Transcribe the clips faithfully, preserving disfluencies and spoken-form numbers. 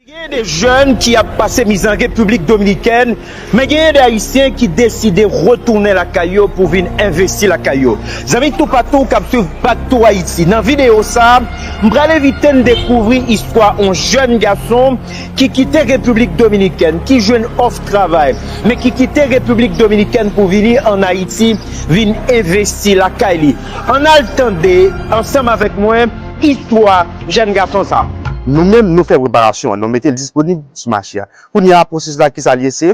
Genyen de jèn ki ap pase mizè an Repiblik Dominikèn, men genyen de Ayisyen ki deside retounen lakay yo pou vin envesti lakay yo. Zanmi toupatou k ap swiv Back to Haiti, nan videyo sa a, m pral envite n dekouvri istwa yon jèn gason ki kite Repiblik Dominikèn, ki jwenn òf travay, men ki kite Repiblik Dominikèn pou vini ann Ayiti, vin envesti lakay li. Ann al tande, ansanm avèk mwen, istwa jèn gason sa a. Nou menm, nou fè preparasyon an, nou mete l disponib sou mache a. Kounye a, pwosesis la, kisa l ye? Se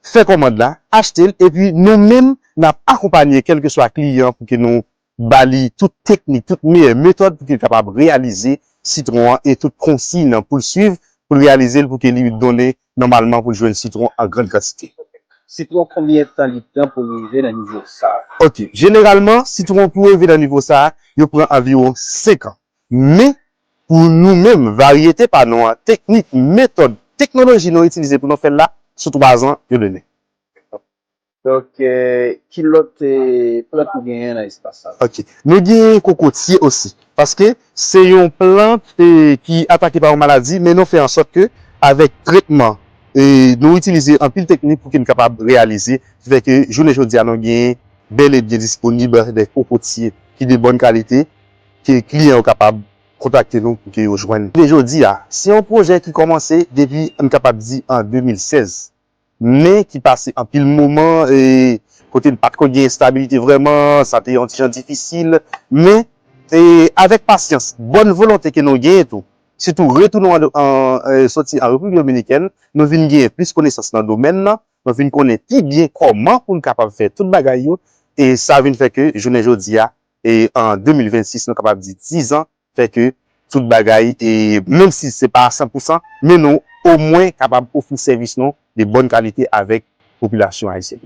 fè kòmand la, achte l, epi nou menm, n ap akonpanye kèlkeswa kliyan pou ke nou ba li tout teknik, tout meyè metòd pou ke l kapab reyalize sitwon an e tout konsiy nan pou l swiv, pou l reyalize l, pou ke li donnen nòmalman pou l jwenn sitwon an grann kantite. Sitwon, konbyen tan li pran pou rive nan nivo sa a? Ok, jeneralman, sitwon pou rive nan nivo sa a, yo pran anviwon senk an. Men, pou nou menm, varyete pa nou an, teknik, metòd, teknoloji nou itilize pou nou fè l la, sou twa zan, yo donnen. Donk, eh, ki lòt, eh, plant nou genyen nan espas sa? Ok. Nou genyen kokotye osi. Paske se yon plant, eh, ki atake pa yon maladi, men nou fè an sòt ke avèk tretman, eh, nou itilize anpil teknik pou ke n kapab reyalize, ki fè ke jounen jodi a nou genyen bèl e byen disponib de kokotye ki de bòn kalite, ke kliyan yo kapab kontakte nou pou ke yo jwenn. Jounen jodi a, se yon pwojè ki kòmanse depi, n kapab di, an de mil sèz. Men ki pase anpil moman, e, kote l pa t ko gen estabilite vrèman, sa te yon ti jan difisil. Men, e, avèk pasyans, bòn volonte ke nou genyen tou, sitou retounen an, an, e, soti an Repiblik Dominikèn, nou vin genyen plis konesans nan domèn nan, nou vin konnen pi byen kòman pou n kapab fè tout bagay yo, e sa vin fè ke jounen jodi a, e an de mil vennsis, nou kapab di diz an, fè ke tout bagay, e menm si se pa a san pou san, men nou omwen kapab ofri sèvis nou de bòn kalite avèk popilasyon ayisyèn.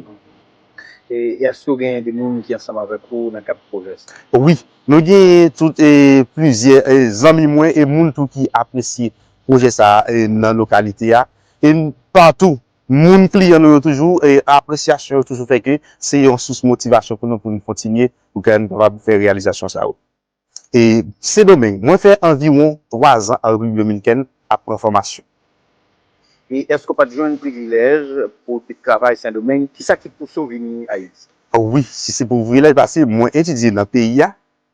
E, e èske w genyen de moun ki ansanm avèk ou nan kad pwojè sa? Wi, nou genyen tout, e, plizyè, e, zanmi mwen e moun tou ki apresye pwojè sa a, e, nan lokalite a. E n-, patou, moun kliyan nou yo toujou, e, apresyasyon yo toujou fè ke se yon sous motivasyon pou nou, pou nou kontinye, pou ke nou kapab fè reyalizasyon sa yo. E Sendomeng, mwen fè anviwon twa zan an Repiblik Dominikèn ap pran fòmasyon. E èske w pa t jwenn privilèj pou w te travay Sendomeng? Kisa ki pouse w vini Ayiti? Wi, si se pou privilèj, paske mwen etidye nan peyi a,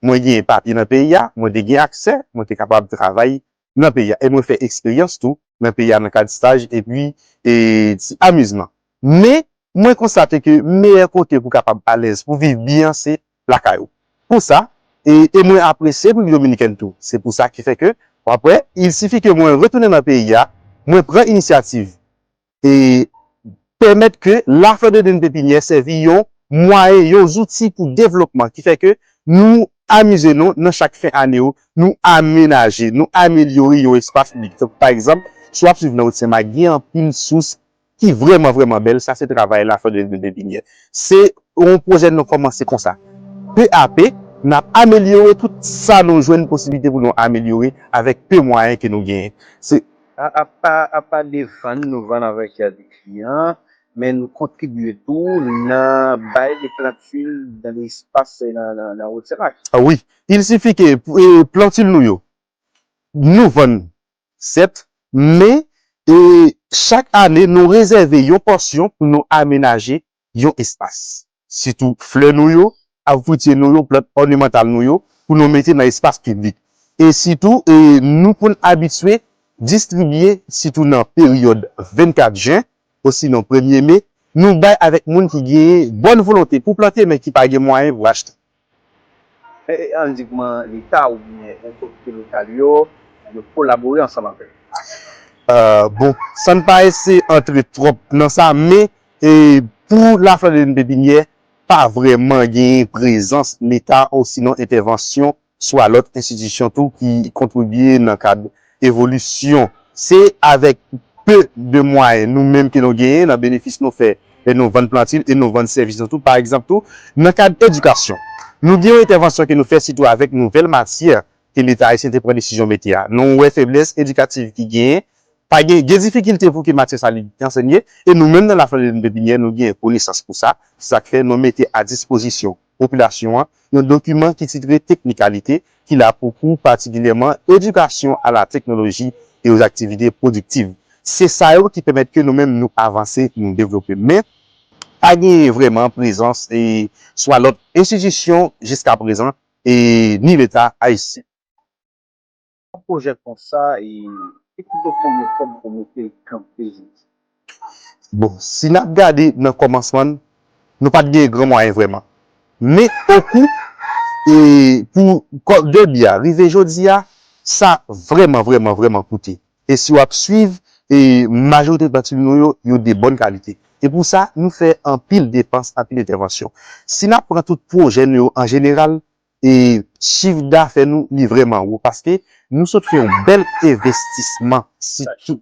mwen genyen papye nan peyi a, mwen te gen aksè, mwen te kapab travay nan peyi a. E mwen fè eksperyans tou nan peyi a nan kad staj epi, e, ti amizman. Men, mwen konstate ke meyè kote pou kapab alèz, pou viv byen, se lakay ou. Pou sa, e, e mwen apresye Repiblik Dominikèn tou. Se pou sa ki fè ke, w ap wè, il sifi ke mwen retounen nan peyi a, mwen pran inisyativ e pèmèt ke La Fleur de Lune Pépinière sèvi yon mwayen, yon zouti pou devlopman, ki fè ke nou amize nou nan chak fen ane yo, nou amenaje, nou amelyore yon espas piblik. Tankou pa egzanp, si w ap swiv nan wout Senmak, gen anpil sous ki vrèman, vrèman bèl, sa se travay La Fleur de Lune Pépinière. Se yon pwojè nou kòmanse konsa. Pe a pe, n ap amelyore tout sa nou jwenn posiblite pou nou amelyore avèk pe mwayen ke nou genyen. Se A, apa, apa de vann, nou vann avèk, euh, de kliyan, men nou kontribye tou nan bay de plantil dans l'espace, nan, nan, nan wout Senmak. Ah oui, il suffit que, e, plantil nou yo, nou vann, sèt, men, e, chak ane, nou rezève yon pòsyon pou nou amenaje yon espas. Sitou flè nou yo, ak fritye nou yo, plant ònemantal nou yo, pou nou mete nan espas piblik. E sitou, e, nou konn abitye distribye, sitou nan peryòd vennkat jen, osinon premye me, nou bay avèk moun ki gen bòn volonte pou plante, men ki pa gen mwayen pou achte. E, e, ann di kòman Leta oubyen otorite lokal yo, yo kolabore ansanm avè w? Euh, bon, san n pa eseye antre twòp nan sa, men, e, pou La Fleur de Lune Pépinière, pa vrèman gen prezans Leta osinon entèvansyon swa lòt enstitisyon tou ki kontribye nan kad evolisyon. Se avèk pe de mwayen nou menm ke nou genyen nan benefis nou fè lè nou vann plantil e nou vann sèvis nou tou. Pa egzanp tou, nan kad edikasyon, nou gen yon entèvansyon ke nou fè sitou avèk nouvèl matyè ke Leta ayisyen te pran desizyon mete a. Nou wè feblès edikatif ki genyen, pa gen, gen difikilte pou ke matyè sa li ansenye, e nou menm nan La Fleur de Lune Pépinière, nou gen konesans pou sa. Se sa k fè nou mete a dispozisyon popilasyon an yon dokiman ki titre Technicalité, ki la pou kou patikilyèman éducation à la technologie e aux activités productives. Se sa yo ki pèmèt ke nou menm nou avanse, nou devlope. Men, pa genyen vrèman prezans e swa lòt enstitisyon jiska prezan e ni Leta ayisyen. Yon pwojè konsa, e, e ki te premye fòm pou mete kanpe jodi? Bon, si n ap gade nan kòmansman, nou pa t gen gran mwayen vrèman. Men, okou, e, pou kò-, debi a, rive jodi a, sa vrèman, vrèman, vrèman koute. E si w ap swiv, e, majorite plant nou yo, yo de bòn kalite. E pou sa, nou fè anpil depans, anpil entèvansyon. Si n ap pran tout pwojè nou yo an jeneral, e chif dafè nou, li vrèman wo, paske nou sot fè yon bèl envestisman, sitou,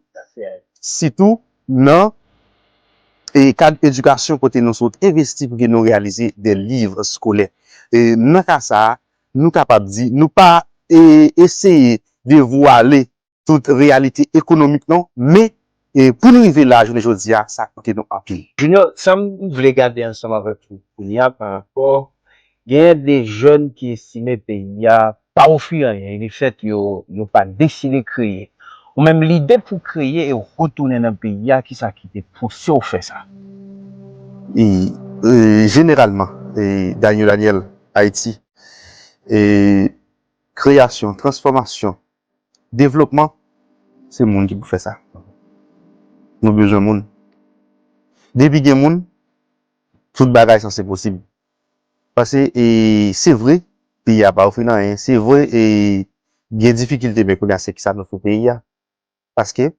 sitou nan e kad edikasyon kote nou sot envesti pou ke nou reyalize de liv eskolè. E nan ka sa a, nou kapab di, nou pa e eseye devwale tout reyalite ekonomik non, men e pou n rive la jounen jodi a, sa koute nou anpil. Junior, sa m vle gade ansanm avèk ou kounye a pa rapò, genyen de jèn ki estime peyi a pa ofri anyen, lefèt yo, yo pa deside kreye. Ou menm lide pou kreye e retounen nan peyi a, kisa ki te pouse w fè sa? E, e, jeneralman, e, Daniel Daniel, Ayiti, e, kreyasyon, transfòmasyon, devlopman, se moun ki pou fè sa. Nou bezwen moun. Depi gen moun, tout bagay sanse posib. Paske, e, se vre, peyi a pa ofri n anyen. Se vre, e, gen difikilte, men kounye a se kisa nou fè peyi a. Paske,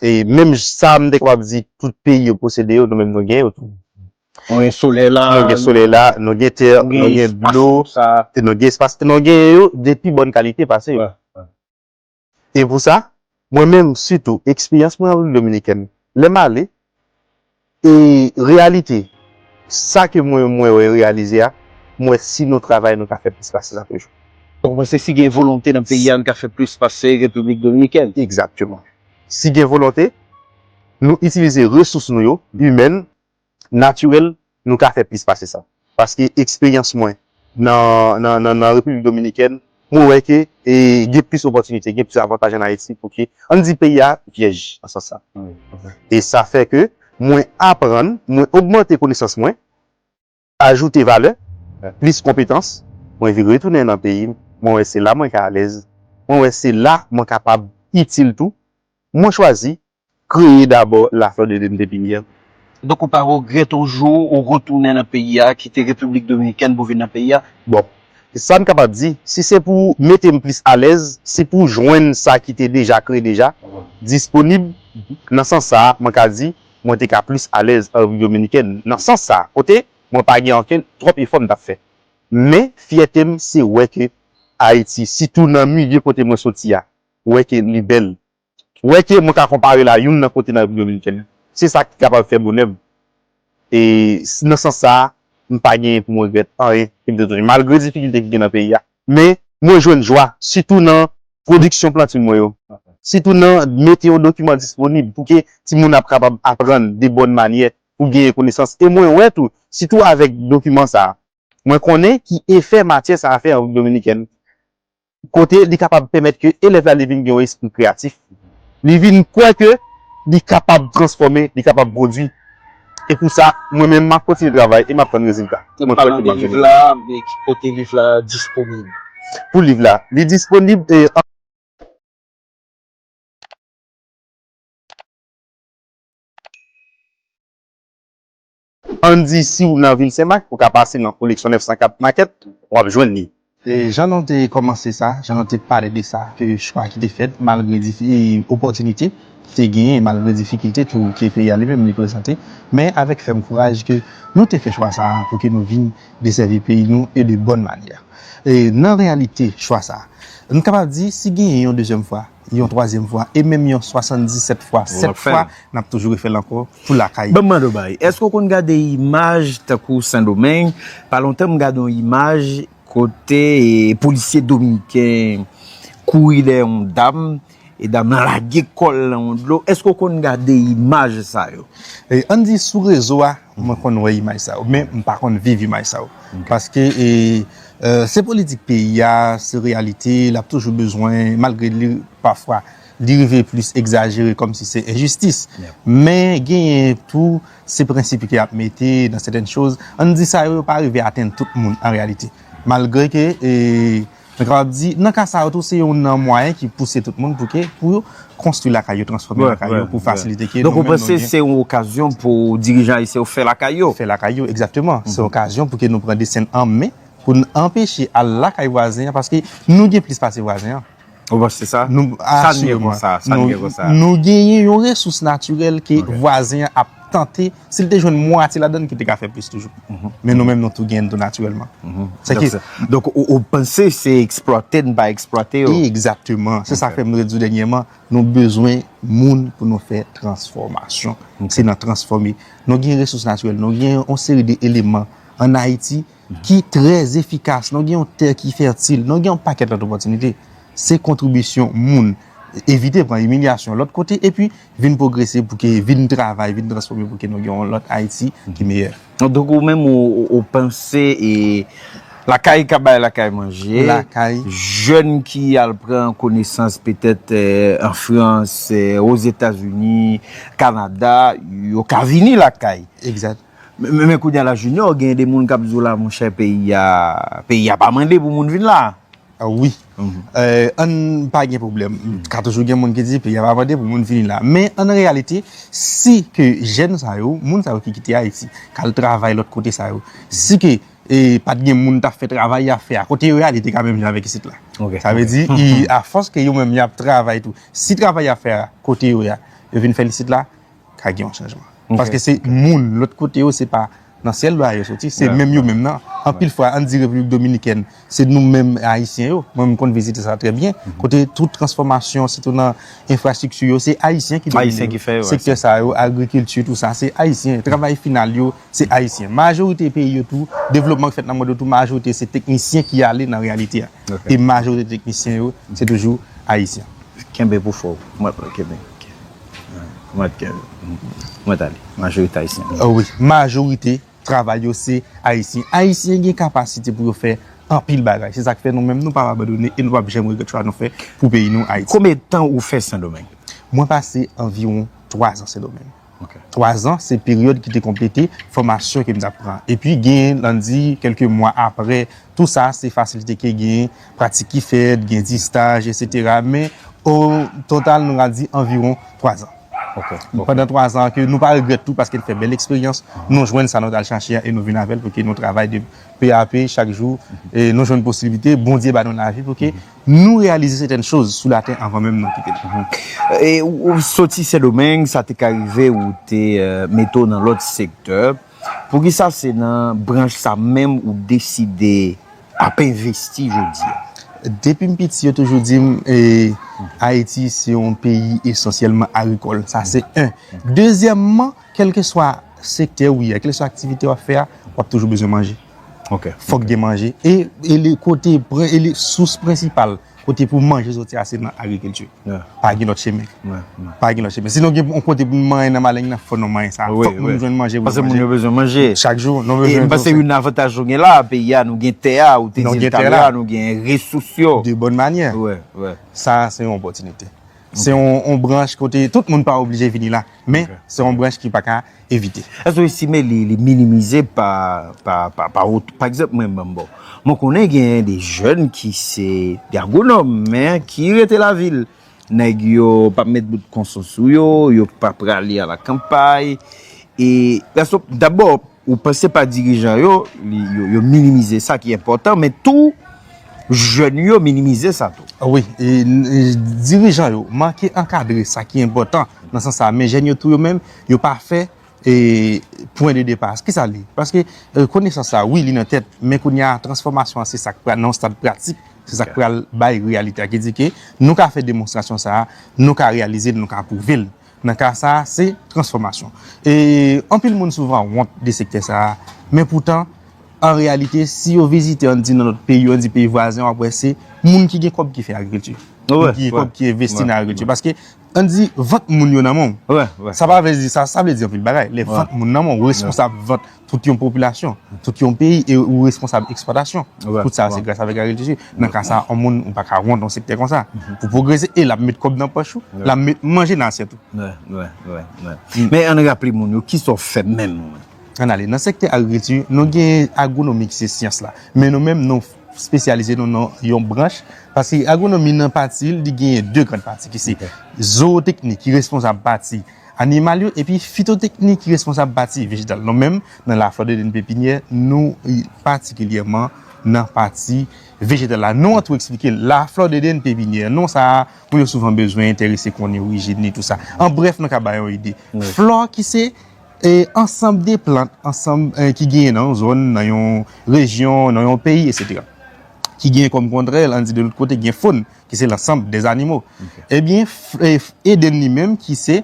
e, menm sa m te kapab di tout peyi yo posede yo, nou menm nou gen yo tou. Nou gen solèy la, nou gen solèy la, nou gen tè, nou gen dlo, e nou gen espas, e nou gen yo de pi bòn kalite pase yo. E pou sa, mwen menm, sitou, eksperyans mwen an Repiblik Dominikèn, lè m ale, e reyalite, sa ke mwen, mwen wè reyalize a, mwen wè si nou travay, nou ka fè plis pase sa toujou. Donk, ou panse si gen volonte nan peyi a, nou ka fè plis pase Repiblik Dominikèn? Egzakteman. Si gen volonte, nou itilize resous nou yo, imèn, natirèl, nou ka fè plis pase sa. Paske eksperyans mwen nan, nan, nan, nan Repiblik Dominikèn, mwen wè ke, e, gen plis opòtinite, gen plis avantaj ann Ayiti pou ke, ann di peyi a vyèj nan sans sa. E sa fè ke mwen aprann, mwen ogmante konesans mwen, ajoute valè, plis konpetans, mwen vin retounen nan peyi m, mwen wè se la mwen ka alèz, mwen wè se la mwen kapab itil tou, mwen chwazi kreye dabò La Fleur de Dune Pépinière. Donk, ou pa regrèt yon jou ou retounen nan peyi a, kite Repiblik Dominikèn pou vin nan peyi a? Bon, sa m kapab di, si se pou mete m plis alèz, si pou jwenn sa ki te deja kreye deja, disponib, nan sans sa a, mwen ka di, mwen te ka plis alèz an Repiblik Dominikèn. Nan sans sa a, kote mwen pa gen okenn twòp efò m t ap fè. Men, fyète m, se wè ke Ayiti, sitou nan milye kote mwen soti a, wè ke li bèl. Wè ke mwen ka konpare la youn nan kote nan Repiblik Dominikèn. Se sa ki kapab fè bonè m. E s- nan sans sa a, m pa genyen pou m regrèt anyen ke m te touche, malgre difikilte ki gen nan peyi a. Men, mwen jwenn jwa, sitou nan pwodiksyon planti mwen yo. Sitou nan mete yon dokiman disponib pou ke timoun ap kapab aprann de bòn manyè, pou genyen konesans. E mwen wè tou, sitou avèk dokiman sa a, mwen konnen ki efè matyè sa a fè an Repiblik Dominikèn. Kote li kapab pèmèt ke elèv la li vin gen yon espri kreyatif. Li vin kwè ke li kapab transfòme, li kapab pwodui. E pou sa, mwen menm, m ap kontinye travay e m ap tann rezilta. Mwen kwè ke li vini. Liv la, men ki kote liv la disponib? Pou liv la, li disponib, e, Ann di, si w nan vil Senmak, ou ka pase nan Koleksyon nèf san kat Makèt, w ap jwenn li. E jan nou te kòmanse sa, jan nou te pale de sa, ke chwa ki te fèt, malgre difi- opòtinite ki te genyen, malgre difikilte tou ke peyi a li menm li prezante, men avèk fèm kouraj ke nou te fè chwa sa a pou ke nou vin desèvi peyi nou e de bòn manyè. E nan reyalite chwa sa a, nou kapab di, si genyen yon dezyèm fwa, yon twazyèm fwa, e menm yon swasanndisèt fwa, sèt fwa, n ap toujou refè l ankò pou lakay. Ban m mande w bagay. Èske w konn gade imaj tankou Sendomeng? Pa lontan m gade yon imaj kote, e, polisye dominiken kouri dèyè yon dam, e dam nan lage kò l nan yon dlo. Èske w konn gade imaj sa yo? E, ann di sou rezo a, mwen konn wè imaj sa yo, men m pa konn viv imaj sa yo. Paske, e, e, se politik peyi a, se reyalite, l ap toujou bezwen, malgre li pafwa Li rive plis egzajere kòmsi se enjistis. Men genyen tou se prensip ke y ap mete nan sètèn choz. Ann di sa yo, yo pa rive atenn tout moun an reyalite. Malgre ke, e, nou kapab di, nan ka sa yo tou, se youn nan mwayen ki pouse tout moun pou ke, pou yo konstwi lakay yo, transfòme lakay yo, pou fasilite ke nou menm nou gen. Donk, ou panse se yon okazyon pou dirijan ayisyen yo fè lakay yo? Fè lakay yo, egzakteman. Se okazyon pou ke nou pran desten n an men, pou n anpeche al lakay vwazen an, paske nou gen plis pase vwazen an. Ou panse sa? Nou, sa n gen konsa, sa n gen konsa. Nou genyen yon resous natirèl ke vwazen an ap tante, si l te jwenn mwatye ladan l, ki te ka fè plis toujou. Men nou menm, nou tou genyen n tou natirèlman. Se ki, donk, ou, ou panse se eksplwate n pa eksplwate yo? Egzakteman. Se sa k fè m te di w dènyèman, nou bezwen moun pou nou fè transfòmasyon. Se nan transfòme. Nou gen resous natirèl, nou gen yon seri de eleman ann Ayiti ki trè efikas. Nou gen yon tè ki fètil. Nou gen yon pakèt lòt opòtinite. Se kontribisyon moun. Evite pran imilyasyon lòt kote, epi vin pwogrese pou ke, vin travay, vin transfòme pou ke nou gen yon lòt Ayiti ki meyè. Donk, ou menm, ou, ou, ou panse, e, lakay ka bay lakay manje, jèn ki al pran konesans petèt, e, an Frans, e, Ozetazini, Kanada, yo ka vini lakay. Egzak. Men, men, men kounye a la, Junior, gen de moun k ap di w la, monchè, peyi a, peyi a pa mande pou moun vin la. A, wi. E, ann pa gen pwoblèm. Ka toujou gen moun ki di peyi a pa mande pou moun vini la. Men, an reyalite, si ke jèn sa yo, moun sa yo ki kite Ayiti, k al travay lòt kote sa yo, si ke, e, pa t gen moun t ap fè travay y ap fè a kote yo ye a, li te ka menm jan avèk isit la. Sa vle di, i, afòs ke yo menm y ap travay tou, si travay y ap fè a kote yo ye a, yo vin fè l isit la, ka gen yon chanjman. Paske se moun lòt kote yo, se pa nan syèl la yo soti, se menm yo menm nan. Anpil fwa, ann di Repiblik Dominikèn, se nou menm Ayisyen yo. Mwen, m konn vizite sa trè byen. Kote tout transfòmasyon, sitou nan enfrastrikti yo, se Ayisyen ki domine yo. Sektè sa yo, agrikilti, tou sa, se Ayisyen. Travay final yo, se Ayisyen. Majorite peyi yo tou, devlopman k fèt nan mond yo tou, majorite se teknisyen ki ale nan reyalite a. E majorite teknisyen yo, se toujou Ayisyen. Kenbe pou fò. Mwen, kenbe. Mwen, kenbe. Mwen, ale. Majorite Ayisyen. A, wi. Majorite travay yo, se Ayisyen. Ayisyen gen kapasite pou yo fè anpil bagay. Se sa k fè nou menm, nou p ap abandone e nou p ap janm regrèt chwa nou fè pou peyi nou, Ayiti. Konbyen tan ou fè Sendomeng? Mwen pase anviwon twa zan Sendomeng. Twa zan, se peryòd ki te konplete fòmasyon ke m t ap pran. Epi, gen, ann di, kèlke mwa apre, tou sa, se fasilite ke gen, pratik ki fèt, gen ti estaj, etsetera. Men, o total, nou ka di anviwon twa zan. Pandan twa zan ke nou pa regrèt tou, paske n fè bèl eksperyans, nou jwenn sa nou t al chache a e nou vin avè l pou ke nou travay de pe a pe chak jou, e nou jwenn posiblite, Bondye ba nou lavi pou ke nou reyalize sètèn choz sou latè anvan menm nou kite l. E ou, ou soti Sendomeng, sa te ka rive ou te, e, mete w nan lòt sektè. Poukisa se nan branch sa menm ou deside ap envesti jodi a? Depi m piti, yo toujou di m, e, Ayiti se yon peyi esansyèlman agrikòl. Sa se en. Dezyèmman, kèlkeswa sektè ou ye a, kèlkeswa aktivite w ap fè a, w ap toujou bezwen manje. Fòk gen manje. E, e le kote, pren- e le sous prensipal kote pou manje soti a, se nan agrikilti. Pa gen lòt chemen. Pa gen lòt chemen. Si nou gen yon kote pou nou manyen nan maleng nan, fò nou manyen sa. Fòk moun jwenn manje pou yo manje. Paske moun yo bezwen manje. Chak jou, nou bezwen. E m panse youn nan avantaj nou gen la, peyi a, nou gen tè a, ou te di l talè a, nou gen resous yo. De bòn manyè. Sa, se yon opòtinite. Se yon, yon branch kote tout moun pa oblije vini la, men se yon branch ki pa ka evite. Èske w estime li, li minimize pa, pa, pa, pa, pa egzanp, mwen, ban m ba w. Mwen konnen gen de jèn ki se de agwonòm, men ki rete lavil. Nèg yo p ap met bout konson sou yo, yo pa prale alakanpay. E, èske, dabò, ou panse pa dirijan yo, li, yo, yo minimize sa ki enpòtan, men tou, jèn yo minimize sa tou. A wi, e, e, dirijan yo manke ankadre sa ki enpòtan nan sans sa, men jèn yo tou yo menm, yo pa fè, e, pwen de depa. Kisa l ye? Paske, e, konesans sa, wi, li nan tèt, men kounye a, transfòmasyon an, se sa k pral nan yon stad pratik, se sa k pral bay reyalite a, ki di ke nou ka fè demonstrasyon sa a, nou ka reyalize l, nou ka pwouve l. Nan ka sa a, se transfòmasyon. E anpil moun souvan wont de sektè sa a, men poutan, an reyalite, si yo vizite, ann di, nan lòt peyi, ann di peyi vwazen, w ap wè se moun ki gen kòb ki fè agrikilti. Wi, ki gen kòb, ki envesti nan agrikilti. Paske, ann di, vant moun yo nan men w. Sa pa vle di sa, sa vle di anpil bagay. Lè vant moun nan men w, ou responsab vant tout yon popilasyon, tout yon peyi, e ou responsab eksplwatasyon. Tout sa, se gras avèk agrikilti. Nan ka sa, yon moun, ou pa ka wont yon sektè konsa. Pou pwogrese, e l ap met kòb nan pòch ou, l ap met manje nan asyèt ou. Men ann raple moun yo, kisa w fè menm? Ann ale. Nan sektè agrikilti, nou gen agwonomi ki se syans la. Men nou menm, nou espesyalize nou nan yon branch. Paske agwonomi nan pati l, li genyen de gran pati ki se zowoteknik ki responsab pati animal yo, epi fitoteknik ki responsab pati vejetal. Nou menm, nan La Fleur d'Eden Pépinière, nou patikilyèman nan pati vejetal la. Non an tou eksplike l. La Fleur d'Eden Pépinière, non sa a, moun yo souvan bezwen enterese konnen orijin li, tou sa. An brèf, nou ka ba yon ide. Flò ki se e ansanm de plant, ansanm, e, ki genyen nan yon zòn, nan yon rejyon, nan yon peyi, etsetera. Ki genyen kòm kontrè, ann di de lòt kote, gen fòn, ki se lansanm dè zanimo. Ebyen, f- e, f- Eden li menm, ki se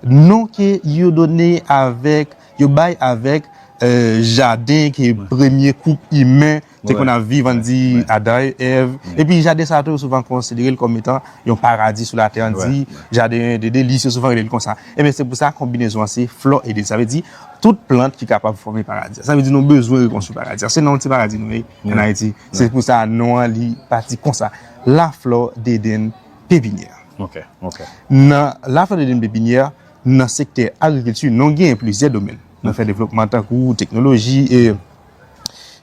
non ke yo done avèk, yo bay avèk, e, jaden ke premye koup imen te konn ap viv, ann di, Adan e Èv. Epi jaden sa a tou, yo souvan konsidere l kòm etan yon paradi sou latè, ann di, jaden de delis, yo souvan rele l konsa. Ebyen, se pou sa, konbinezon an se Flò Eden. Sa vle di, tout plant ki kapab fòme paradi a. Sa vle di, nou bezwen rekonstwi paradi a. Se nan yon ti paradi nou ye, ann Ayiti. Se pou sa, non an, li pati konsa. La Fleur d'Eden Pépinière. Nan La Fleur d'Eden Pépinière, nan sektè agrikilti, nou genyen plizyè domèn. Nou fè devlopman tankou teknoloji, e,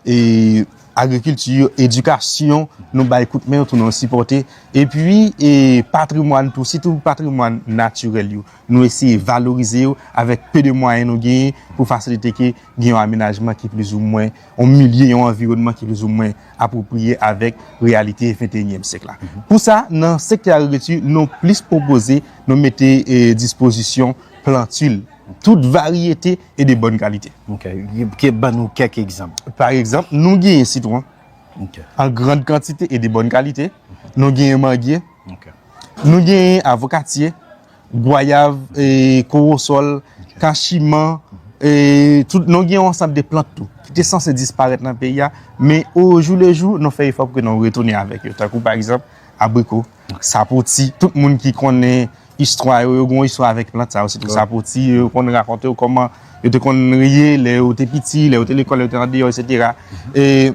e, agrikilti, edikasyon, nou bay kout men, tou nou sipòte. Epi, e, patrimwàn tou, sitou patrimwàn natirèl yo. Nou eseye valorize yo avèk pe de mwayen nou genyen pou fasilite ke gen yon amenajman ki plizoumwen, yon milye, yon anviwònman ki plizoumwen apwopriye avèk reyalite venteyinyèm syèk la. Pou sa, nan sektè agrikilti, nou plis pwopoze, nou mete, e, dispozisyon plantil, tout varyete e de bòn kalite. Ok. Ke ban nou kèk egzanp. Pa egzanp, nou genyen sitwon an gran kantite e de bòn kalite. Nou genyen mangye. Nou genyen avokatye, gwayav, e, kowosòl, kachiman, e, tout, nou gen yon ansanm de plant tou, ki te sanse disparèt nan peyi a, men o jou le jou, nou fè efò pou ke nou retounen avèk yo. Tankou, pa egzanp, abriko, sapoti, tout moun ki konnen istwa yo, yo gen yon istwa avèk plant sa yo, sitou sapoti, yo konn rakonte yo kòman yo te konn ye lè yo te piti, lè yo te lekòl, lè yo te andeyò, etsetera. E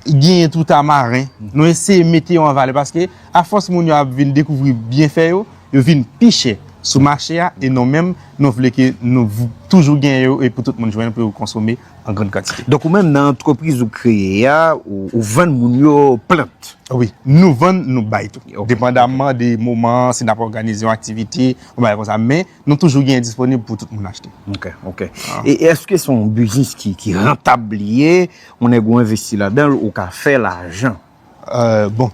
genyen tou tamaren. Nou eseye mete yo an valè paske afòs moun yo ap vin dekouvri byenfè yo, yo vin pi chè sou mache a, e nou menm, nou vle ke nou v- toujou genyen yo e pou tout moun jwenn pou yo konsome an grann kantite. Donk, ou menm, nan antrepriz ou kreye a, ou, ou vann moun yo plant? Wi, nou vann, nou bay tou. Ok, depandamman de moman, si n ap òganize yon aktivite, yon bagay konsa, men nou toujou genyen disponib pou tout moun achte. Ok, ok. E, e èske se yon biznis ki, ki rantab li ye? Yon nèg ou envesti ladan l, ou ka fè lajan? E, bon,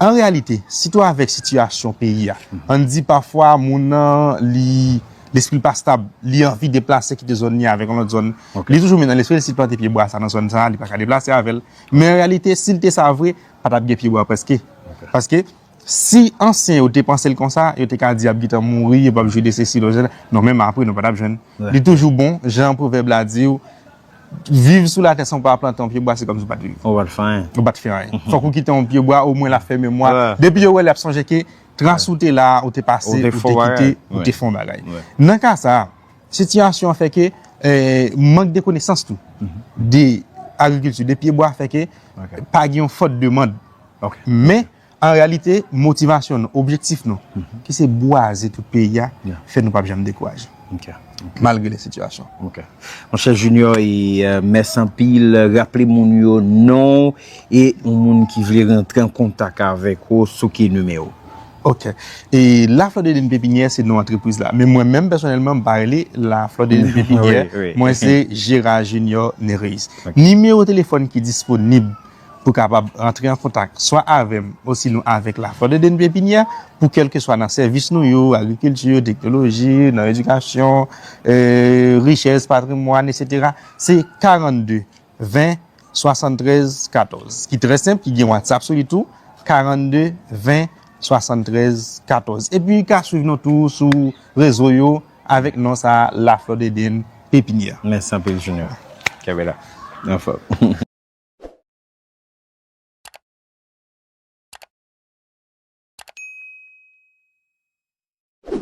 an reyalite, sitou avèk sitiyasyon peyi a, ann di pafwa moun nan, li, lespri l pa stab, li anvi deplase kite zòn li avèk yon lòt zòn. Li toujou met nan lespri l, si l plante pyebwa sa nan zòn sa, li pa ka deplase avè l. Men an reyalite, si l te sa vre, pa t ap gen pyebwa prèske. Paske si ansyen yo te panse l konsa, yo te ka di ap gentan mouri, yo p ap jwenn de sesi, de sela. Non, menm apre, nou pa t ap jwenn. Li toujou bon, jan pwovèb la di w, viv sou latè san w pa plante yon pyebwa, se kòmsi w pa t viv. Ou pa t fè anyen. Ou pa t fè anyen. Fòk ou kite yon pyebwa, omwen l ap fè memwa. Depi yo wè l, y ap sonje ke tras ou te la, ou te pase, ou te kite, ou te fè yon bagay. Nan ka sa a, sitiyasyon an fè ke, e, mank de konesans tou de agrikilti, de pyebwa fè ke pa gen yon fòt demann. Men, an reyalite, motivasyon nou, objektif nou, ki se bwaze tout peyi a, fè nou p ap janm dekouraje. Malgre lè sitiyasyon. Monchè Junior, e, e, mèsi anpil. Raple moun yo non w e yon moun ki vle rantre an kontak avèk ou, sou ki nimewo? Ok. E La Fleur d'Eden Pépinière, se non antrepriz la. Men mwen menm, pèsonèlman, m pa rele La Fleur d'Eden Pépinière. Mwen, se Gérard Junior Nereis. Nimewo telefòn ki disponib pou kapab rantre an kontak, swa avè m, osinon avèk La Fleur d'Eden Pépinière, pou kèlkeswa nan sèvis nou yo, agrikilti, teknoloji, nan edikasyon, e, richès, patrimwàn, etsetera, se karannde ven swasanntrèz katòz, ki trè senp, ki gen WhatsApp sou li tou, karannde ven swasanntrèz katòz. Epi, ka swiv nou tou sou rezo yo avèk non sa a, La Fleur d'Eden Pépinière. Mèsi anpil, Junior. Kenbe la. Anfòm.